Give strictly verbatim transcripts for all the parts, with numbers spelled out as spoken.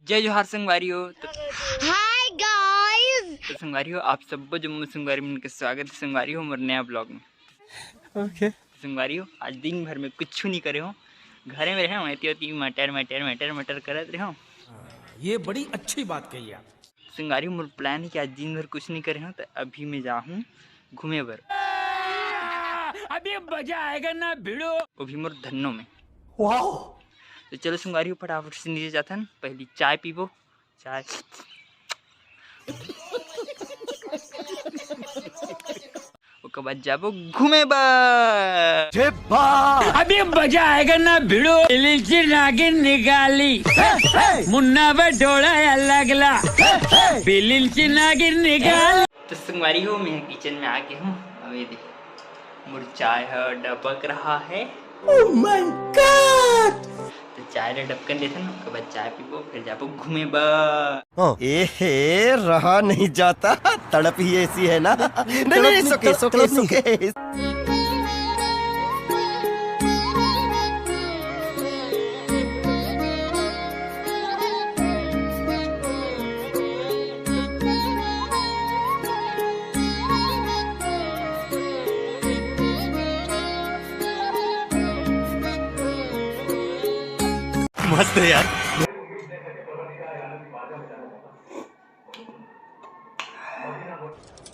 जय जोहार संगवारी हो। तो हाय गाइस। तो संगवारी हो, आप सब्बो जम्मो संगवारी मन के स्वागत हे संगवारी हो मोर नया ब्लॉग में। ओके। संगवारी हो, आज दिन भर में कुछ नहीं करे हो, घरे में रहे हो, एती ओती मटर मटर मटर मटर करत रहे हो। ये बड़ी अच्छी बात कही आप। संगवारी हो, मोर प्लान हे कि आज दिन भर कुछ नहीं करे हो, तो अभी मैं जाहूँ घूमे बर। अभी मजा आएगा ना भिड़ो। वो भी मोर धन्नो में। वाओ। तो चलो संगवारी हो, फटाफट से नीचे जाथन, पहली चाय पीबो। चाय। ओकर बाद जाबो घूमे बर। जे बा। अभी मजा आएगा ना भिड़ो। इलिंची नागिन निकाली। मुन्ना बटोड़ा या लगला। बिलिंची नागिन निकाल। तो संगवारी हो, मैं किचन में आ गया हूँ। अब ये देख, मोर चाय ह डबक रहा है। Oh my God! तो चाय ला डबकन देथन, ओकर बाद चाय पीबो, फिर जाबो घूमे बर। हाँ। ए हे, रहा नहीं जाता, तड़प ही ऐसी है ना। नहीं, नहीं, नहीं, तड़प नहीं, सुके, तड़प, सुके, तड़प नहीं। सुके। मस्त है यार।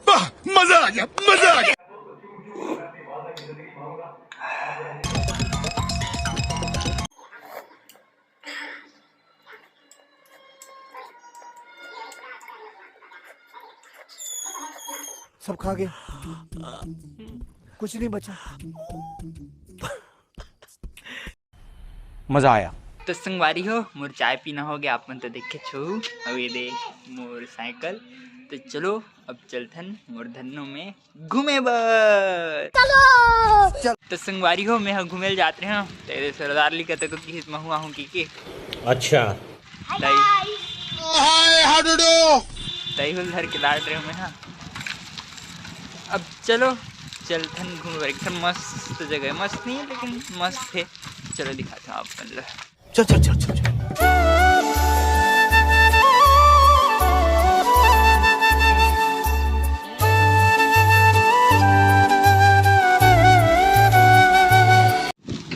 वाह, मजा आ गया, मजा आ गया। सब खा गए, कुछ नहीं बचा। मजा आया। तो संगवारी हो, मोर चाय पीना हो गया, आप मन तो देखे छो। अब ये दे मोर साइकिल। तो चलो, अब चलथन मोर धन्नो में घूमे बर। चलो। तो संगवारी हो, मैं ह घूमे ल जात रहे हूँ, तेरे सरदार ली कतको किहिस महू आहूँ की के। अच्छा। तई, हाय हाडुडू। तई हुल धर के लाट रहे हूँ मैं, हाँ। अब चलो, चलथन घूमे बर। एकदम मस्त जगह है, मस्त नहीं है लेकिन मस्त है। चलो दिखाता हूँ आप मन ला। चल, चल, चल, चल, चल।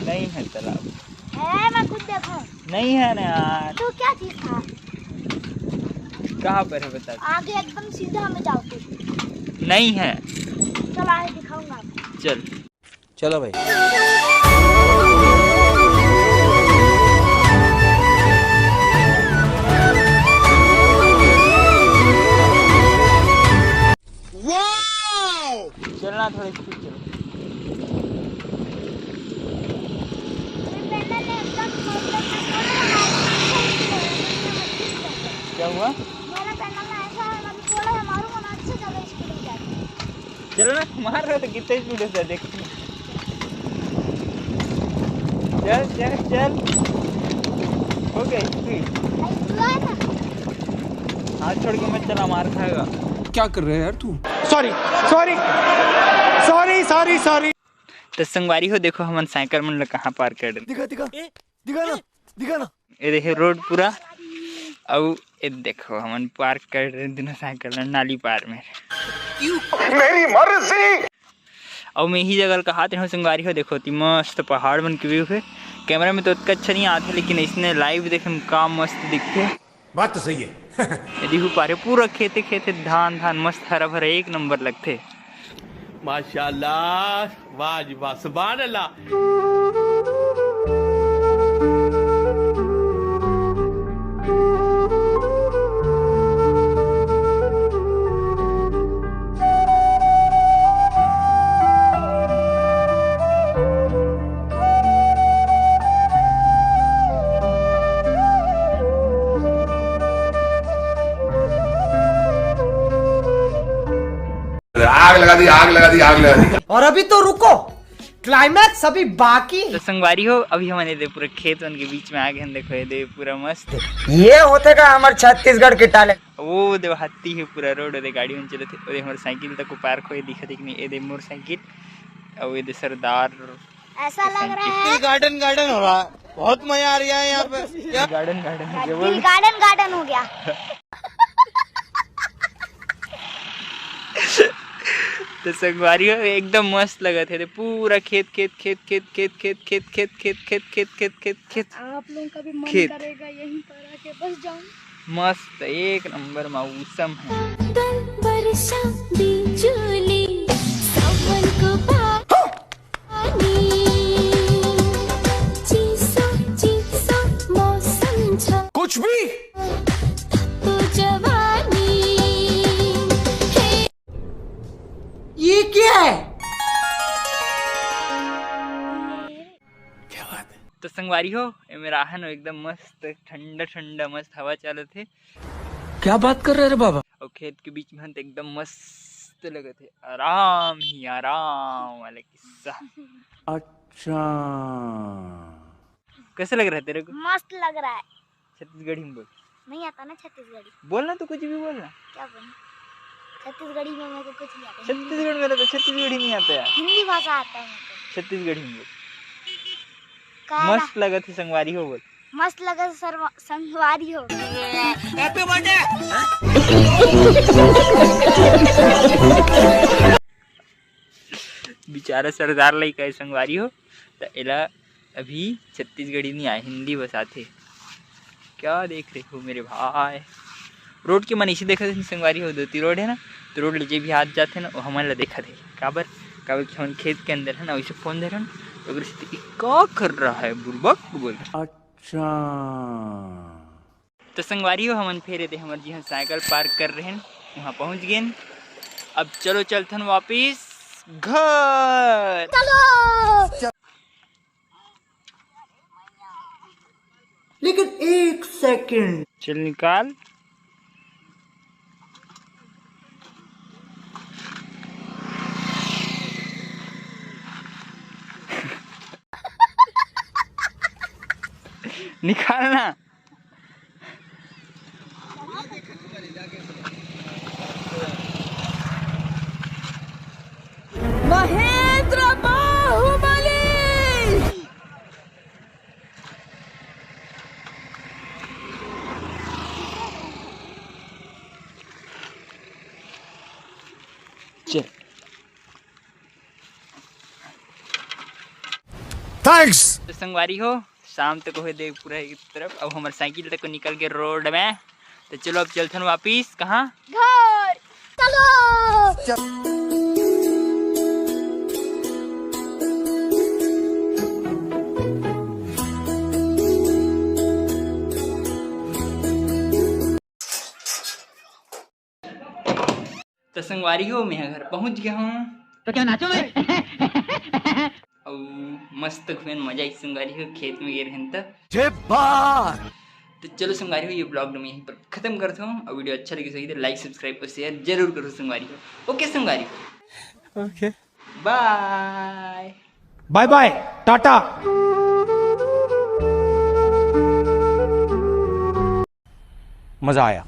नहीं है तालाब। है, मैं खुद देखा। नहीं है ना यार। तो क्या चीज था? कहाँ पर है बता? आगे एकदम सीधा में जाओ तो। नहीं है। चल आगे दिखाऊंगा आपको। चल। चलो भाई। चलना थोड़ी स्पीड चलो। क्या हुआ? मेरा पैनल ना ऐसा है, मतलब थोड़ा सा मारूंगा ना, अच्छे ज्यादा स्पीड में जाएगा। चलो ना, मार रहे तो कितने स्पीड से देख। चल, चल, चल। हो गई स्पीड। हाथ छोड़ के मत चला, मार खाएगा। क्या कर रहे है यार तू? Sorry, sorry, sorry, sorry, sorry. तो संगवारी हो, देखो हमन साइकिल मन ला कहाँ पार्क कर देन। दिखा, दिखा, दिखा ना, दिखा ना। ये देखे रोड पूरा, अउ ये देखो हमन पार्क कर रहे दोनों साइकिल ला नाली पार में। मेरी मर्जी। अउ मैं इही जगह ल कहात रहूं संगवारी हो, देखो ती मस्त पहाड़ मन के व्यू हे। कैमरा में तो ओतका अच्छा नहीं आथे, लेकिन इसने लाइव देखे में का मस्त दिखथे। बात तो सही है। ये दिखू पारे पूरा खेते खेते धान धान मस्त हरा भरा एक नंबर लगथे। माशाल्लाह, वाह जी वाह, सुभान अल्लाह। आग लगा दी, आग लगा दी, आग लगा दी। और अभी तो रुको, क्लाइमैक्स अभी बाकी है। तो संगवारी हो, अभी हमन एदे पूरा खेत मन के बीच में आ गए हैं। देखो एदे पूरा मस्त। ये होथे का हमर छत्तीसगढ़ के टैलेंट। वो दे हत्ती है पूरा रोड, ओदे गाड़ी मन चलत हे, ओदे हमर साइकिल तक पार्क होए दिखत हे कि नहीं, एदे मोर साइकिल, अउ एदे सरदार ऐसा लग रहा है। गार्डन गार्डन हो रहा है, बहुत मजा आ रहा है यहाँ पे। गार्डन गार्डन हो गया, बोल। गार्डन गार्डन हो गया। तो संगवारी हो, एकदम मस्त लगत हे, पूरा खेत खेत खेत खेत खेत खेत खेत खेत खेत खेत खेत खेत खेत खेत। आप लोगों का भी मन खेत। करेगा यहीं पर आके बस जाऊं। मस्त, एक नंबर मौसम है। बादल बरसा बिजुली, सावन को पानी, चीसो चीसो मौसम छ, कुछ भी। तो जवानी है। ये क्या है? क्या बात है? तो संगवारी हो, एमे राहन एकदम मस्त, ठंडा ठंडा मस्त हवा चलत हे। क्या बात कर रहे रे बाबा? अउ खेत के बीच में हन त एकदम मस्त लगत हे, आराम ही आराम वाला किस्सा। अच्छा, कैसे लग रहा है तेरे को? मस्त लग रहा है। छत्तीसगढ़ी में बोल। नहीं आता ना छत्तीसगढ़ी। बोलना तो, कुछ भी बोलना। क्या बोलूं? छत्तीसगढ़ी में मेरे को कुछ नहीं आता। हिंदी। छत्तीसगढ़ में रहे तो छत्तीसगढ़ी नहीं आता यार। हिंदी भाषा आता है मेरे को। छत्तीसगढ़ी में बोल। काला। मस्त लगत हे संगवारी हो बोल। मस्त लगत हे सरवा-, संगवारी हो। बेचारा सरदार लइका हे संगवारी हो, त एला अभी छत्तीसगढ़ी नहीं आए, हिंदी बस आथे। क्या देख रहे हो मेरे भाई? रोड के मन इसे देखत हे संगवारी हो, दोती रोड है ना, तो रोड ले जे भी हाथ जाथे ना, वो हमन ला देखत हे। काबर? काबर कि हमन खेत के अंदर है ना, वैसे फोन धरन, तो अगर इसे देखी, "का कर रहा है बुड़बक?" बोल। अच्छा। तो संगवारी हो, हमन फेर एदे हमर जिहां साइकिल पार्क कर रहे हैं, वहां पहुंच गए। अब चलो चलथन वापिस घर। चलो। लेकिन एक सेकंड। चल निकाल। निकालना। महेंद्र बाहुबली। चल। थैंक्स। तो संगवारी हो, शाम तक होए दे पूरा एक तरफ। अब हमर साइकिल तक निकल के रोड में, तो चलो अब चलथन वापिस। कहाँ? घर। चलो। तो संगवारी हो, मैं घर पहुंच गया हूँ। तो क्या नाचो मैं? अउ मस्त घूमेन, मजा आई संगवारी हो, खेत में गए रहन त। जे बात। तो चलो संगवारी हो, ये ब्लॉग मैं यहीं पर खत्म करता हूँ। और वीडियो अच्छा लगे सही तो लाइक, सब्सक्राइब और शेयर जरूर करो संगवारी हो। ओके संगवारी हो। ओके। बाय। बाय बाय, टाटा। मजा आया।